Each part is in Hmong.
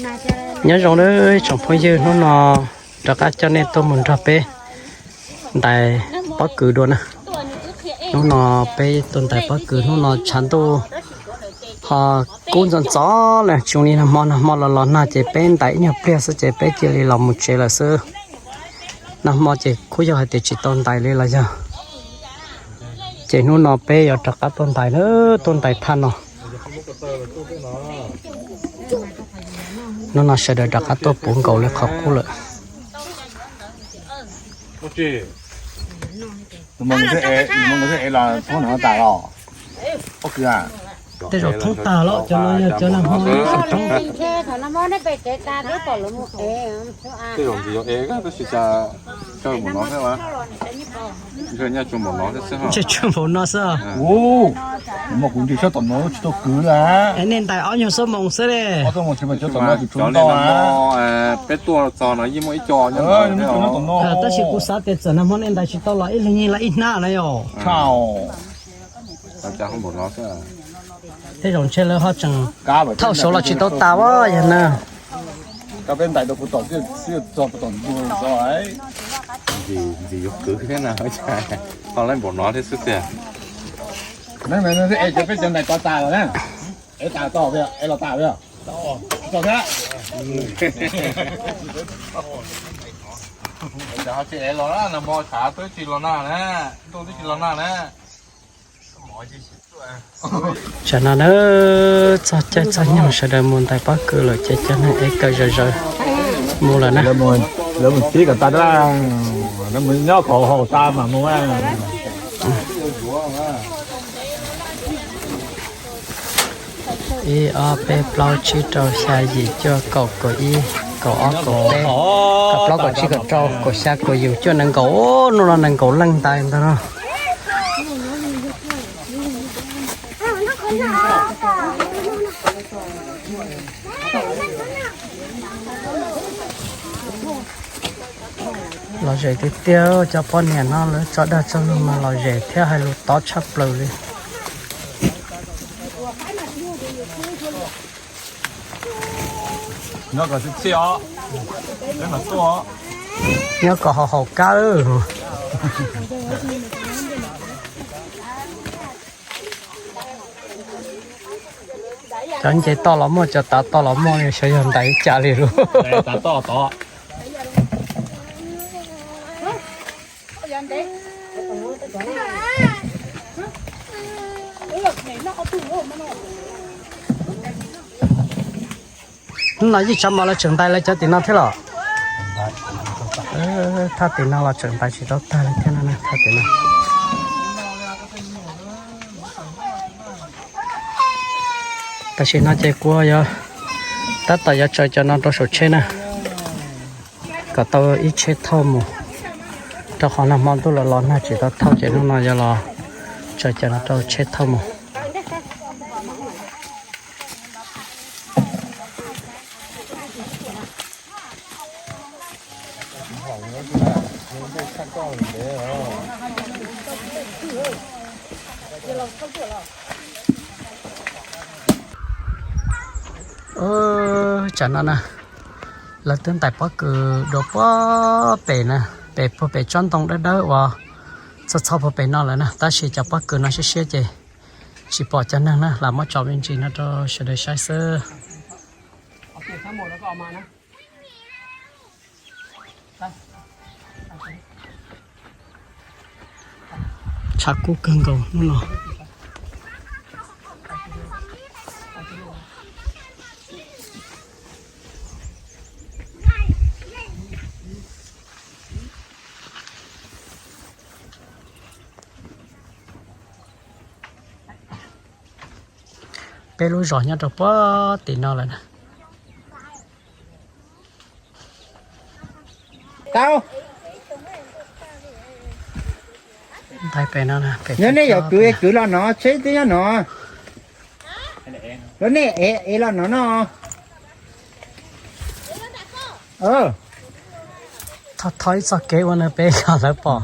Nyob zoo nawb tsoom phooj ywg, hnub no rov qab coj nej tuaj mus nrog peb ntais pob kws dua na. Hnub no peb tuaj ntais pob kws, hnub no tshav ntuj ho kub ntxov ntxov lawm, tsis zoo li nag hmo, nag hmo los los nag ces peb ntais ib nyuag pliag xwb ces peb cia li los mus tsev lawm xwb. Nag hmo ces kuj yog hais tias tsis tau ntais li los yog, ces hnub no peb yuav rov qab tuaj ntais na, tuaj ntais thaj no. Hnub no sawv daws rov qab tuaj puv nkaus li qhov qub lawm. Tej zaum thoob tag los cov no yog cov nag hmo xov tooj. Ntshe tshuav npaum no xwb. Nej ntais ob nyuag xuab moos xwb li. Peb tuaj txog no yeej muaj ib co, tab sis kuv xav tias txawm nag hmo nej ntais tsis tau los ib leeg nyiag ib hnab na yom. Tej zaum ntshe lawv ho tseem thauj saud los tsis tau tas as yog na. Ntxim yuav kwv thiab na, ho lawv npaum no thiab xwb tiag. Peb cov ntais tod tas lawm na. Es tas to, es los tas. Ho tsis es los na, nag hmo tshav twb tsis los nag na, ntuj twb tsis los nag na. Tsam no na, txog caij txog nyoog sawv daws mus ntais pob kws lawm ces cov neeg ev kawm zawv zawv mus lawm na. Lawv mus tib kom tas, lawv mus nyob kom haus tas mam mus. Ib ob peb plaub tsib rau xya yim cuaj kaum kaum ib kaum ob kaum peb kaum plaub kaum tsib kaum rau kaum xya kaum yim cuaj nees nkaum, hnub no nees nkaum leej ntais ntag no. Lom zem tiag tiag, cov poj niam no lawv tso dag tso luag mas lom zem thiab hais lus tob tshaj plaws li. Nyob kom haum haum kab. Cov nce toj los muaj, cov tav toj los muaj, xyov yog ntais cas li lub. Hnub no yeej tsav mos lawv tseem ntais lawv cov tim no thiab los? Thaj tim no los tseem ntais tsis tau tag li thiab no, thaj tim no. Tam sim no ces kuv yuav tab tom yuav tsaws cov no rau saum tsheb na, kom tau ib tsheb thauj mus, rau qhov nag hmo ntuj los los nag tsis tau thauj ces hnub no yuav los tsaws cov no rau tsheb thauj mus. Tsam no na, lawv twb ntais pob kws dua puag pem na, pem puag pem tsob ntoo dawb dawb uas txog txog puag pem no lawm na, tab sis cov pob kws no siab siab ces tsis pom cov neeg na, lam muab tso me ntsis no rau sawv daws saib xwb. Tshav kub kawg nkaus hnub no. Peb lub zos nyob rau puag tim no lawm na. Tau. Ntais pem no, yog nej yuav kwv kwv los no, tsheb twb nyob no. Los nej ev los no no. Thov thov ib txoj kev ua no peb yog lawv pom.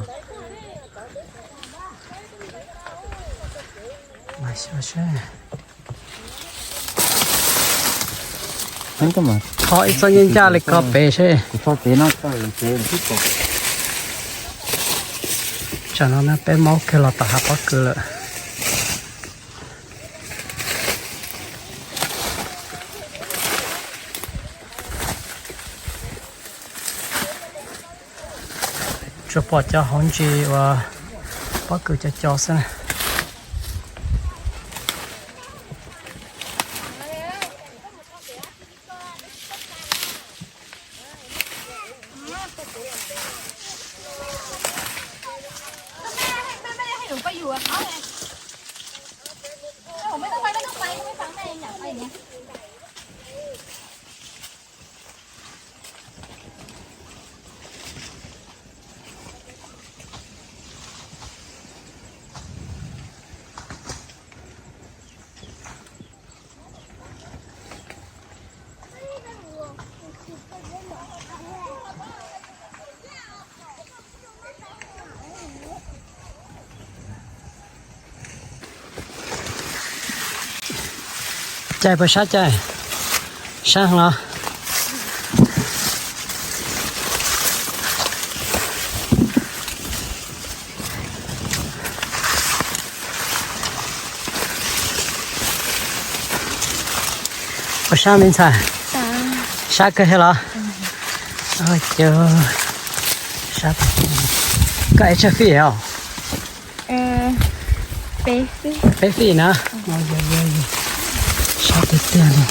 Mas xyov seb. Thov ib txoj ncaj ncaj li ko pem seb. Tsam no peb maub kiag los tom hav pob kws lawm. Tsuas pom cov hauv ntsis uas pob kws co co xwb na. Caij puas sab caij? Sab los. Puas sab me ntxhais? Sab kawg thiab los? Koj ev tsawg fij os? Peb fij na. Sab tiag tiag li.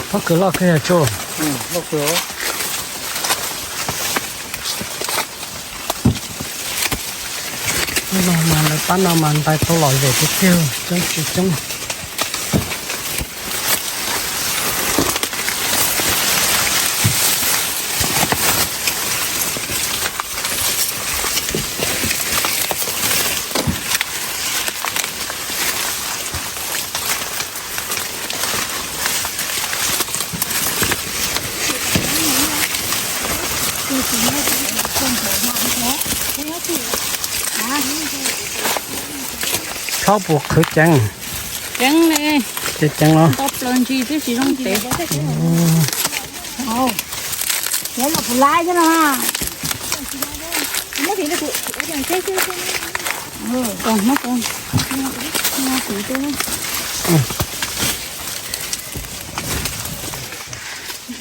Pob kws loj kawg yog tso. Hnub no mas lawv pab no mas ntais tau lom zem tiag tiag, coob tsis coob. Txhob puas qhwv ceev. Ceev li. Ceev ceev los? Nto plaws ntsis twb tsis zoo tev.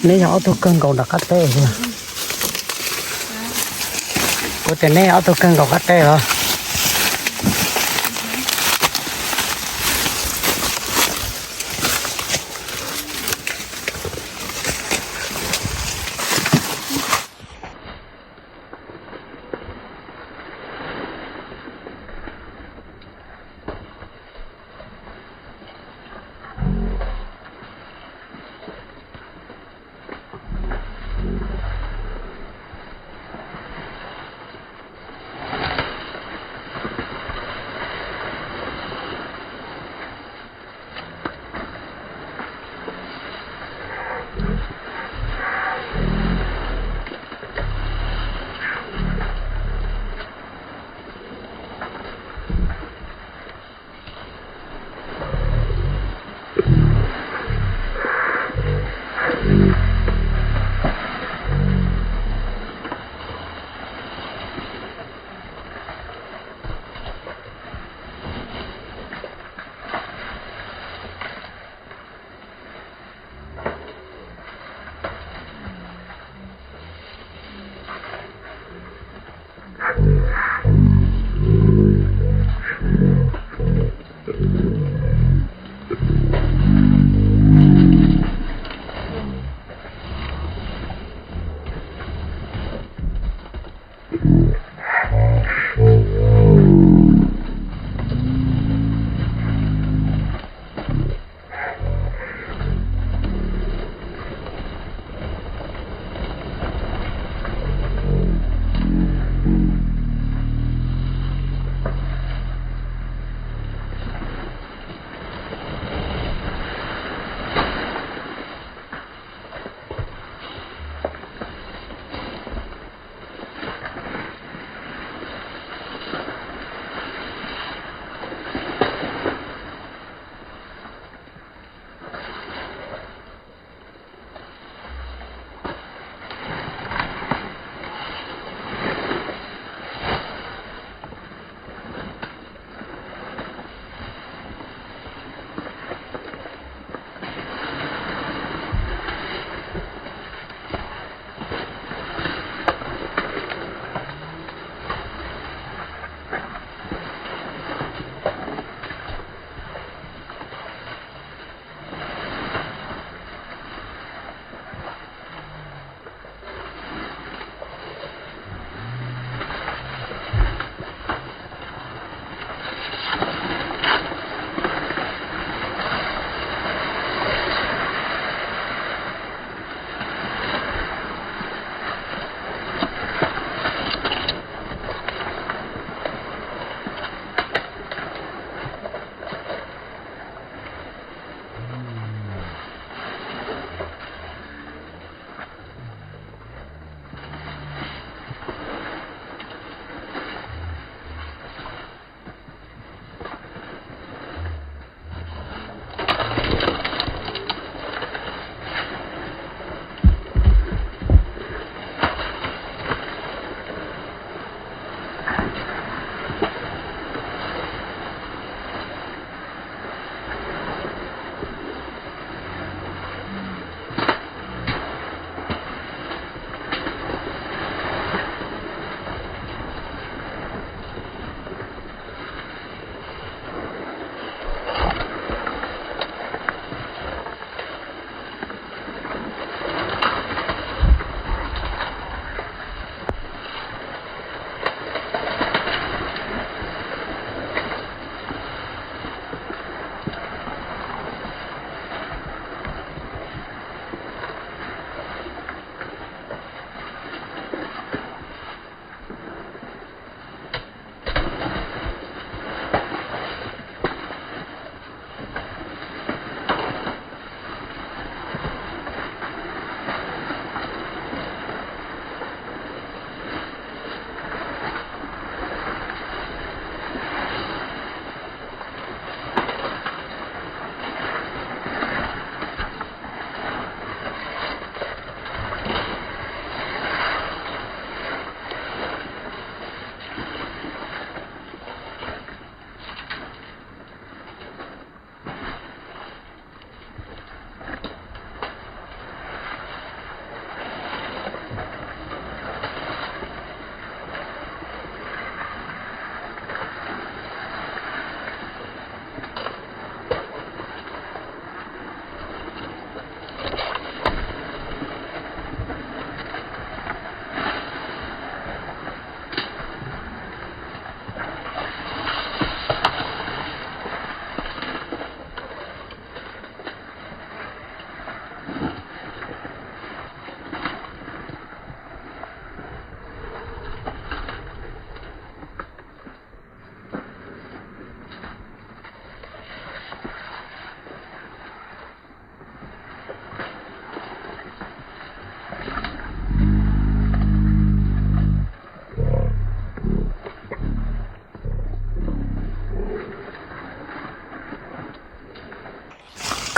Neb yog ob tug kawg nkaus nram qab teb. Kuv tias neb yog ob tug kawg nkaus qab teb los?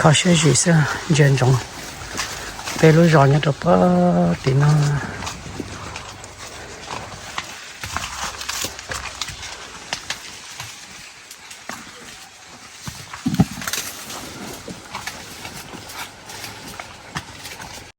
Kho siab zim xwb, ntsia ntsoov peb lub zos nyob rau pem tim no.